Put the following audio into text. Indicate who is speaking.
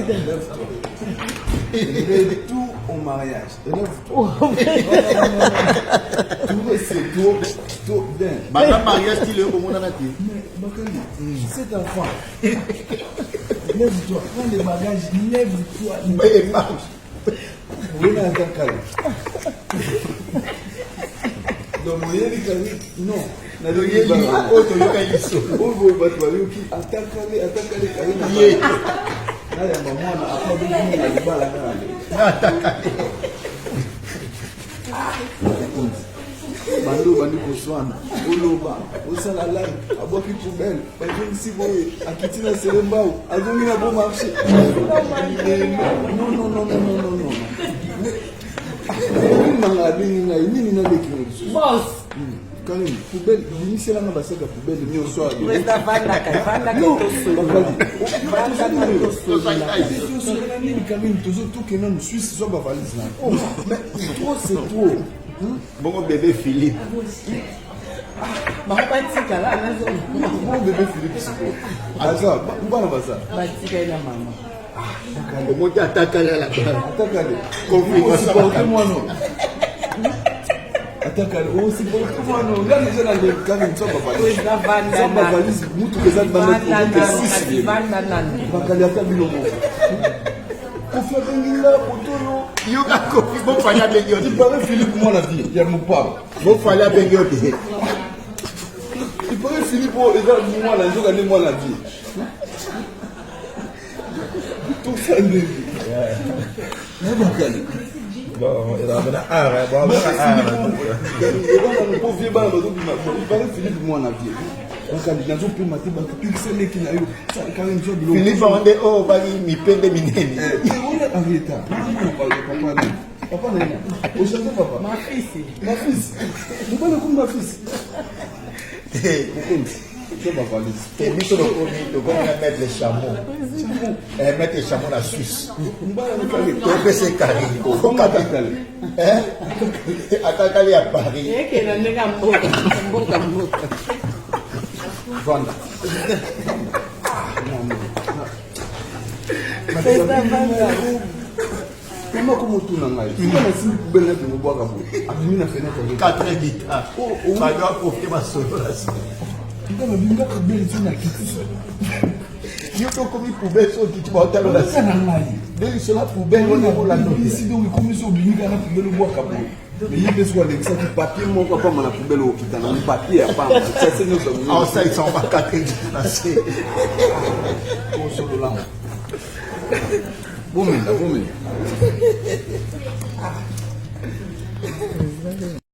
Speaker 1: Lève-toi. Retour au mariage. Lève-toi. Tout c'est trop, trop bien.
Speaker 2: Banda mariage ti lelo bomonana te.
Speaker 1: Mais Bakali, cet enfant, lève-toi, prends les bagages, lève-toi.
Speaker 2: Eh, marche.
Speaker 1: Wena ata kala. Donc oyebi kali non.
Speaker 2: Toyebi oyo toyokaki biso.
Speaker 1: Oyo boye bato bayoki ata kale ata kale kale na
Speaker 2: Ye.
Speaker 1: nayamba mwana apa bozonga na libala kaka.
Speaker 2: Ata kale.
Speaker 1: Mokonzi. Bando obandi koswana oloba osala live abwaki poubelle bazongisi boye akiti na selembao azongi na bon marché non non non non non non non nanga abengi ngai nini naleki na lisusu
Speaker 3: Boss.
Speaker 1: Karine poubelle bimiselanga basaka poubelle nyonso
Speaker 3: Président vandaka, vandaka tosolola. Vandaka tosolola.
Speaker 1: tosolola nini Karine tozotokenda no Suisse zwa bavalise na mais trop c'est trop.
Speaker 2: Bongo bébé Philippe.
Speaker 3: Bango batikala nazonga.
Speaker 1: Bon bébé Philippe sikoyo aza bana baza
Speaker 3: Batikali na mama.
Speaker 2: Omonti ata kale ala bana.
Speaker 1: Atakale.
Speaker 2: Confirmation.
Speaker 1: Osupporte mwana. Atakale. Osupporte mwana. Nga deja na lekani nzamba valise.
Speaker 3: Président vanda
Speaker 1: Nzamba
Speaker 3: nanu.
Speaker 1: valise mutuka eza libanda
Speaker 3: Vanda
Speaker 1: tokoke
Speaker 3: nanu,
Speaker 1: Suisse
Speaker 3: kasi
Speaker 1: lelo.
Speaker 3: vanda nanu.
Speaker 1: Bakali ata bino moko. Kofi abengi nga kotoyo.
Speaker 2: Yoka Kofi bofali abengi yo te.
Speaker 1: Il paraît Philippe mwana vie ya mopao.
Speaker 2: Bofali abengi yo te.
Speaker 1: Il paraît Philippe oyo eza mwana nzoka nde mwana vie. Tosala ndenge. Na bakali.
Speaker 4: Bon, ezalaka na art, hein. Bon, na art.
Speaker 1: Po vie bana bazobima ipare Philippe mwana vie bakali nazopema te bato pikisa leki na yo kaka nzwa biloko
Speaker 2: Philippe yango nde oyo baki mipende minene.
Speaker 1: Oyo Henrietta papa na papa na ye ochange papa
Speaker 3: Ma fils.
Speaker 1: ma fils mobali okomi ma fils mokonzi to bavalise
Speaker 2: Te biso tokomi tokomi na maître chameau. Eh, maître chameau na Suisse.
Speaker 1: mobali anokali
Speaker 2: Topesa kari.
Speaker 1: atakale
Speaker 2: Eh? Ata kale ya Paris.
Speaker 3: Ekenda ndenge ya mboka, mboka mboka.
Speaker 1: vanda.
Speaker 3: Président vanda.
Speaker 1: Mama komotuna ngai soki nasimbi poubelle nake kobwaka boye abimi na fenêtre.
Speaker 2: 4 guitare.
Speaker 1: Oh, oh.
Speaker 2: Bato aprofite basolo na se.
Speaker 1: Nga babimi nga poubelle so na kiti.
Speaker 2: Yo mpe okomi poubelle so okiti baotalo na se.
Speaker 1: Oza na ngai.
Speaker 2: Nde lisolo ya poubelle wana ekolanda te.
Speaker 1: Esi donc ekomi so obimi kaka na poubelle obwaka boye. Mais ye mpe soki alekisaki papier moko apamba na poubelle okita na papier ya pamba sase nyonso.
Speaker 2: Aosalisa ngo ba 4 guitare na se.
Speaker 1: Osolola bomela bomela.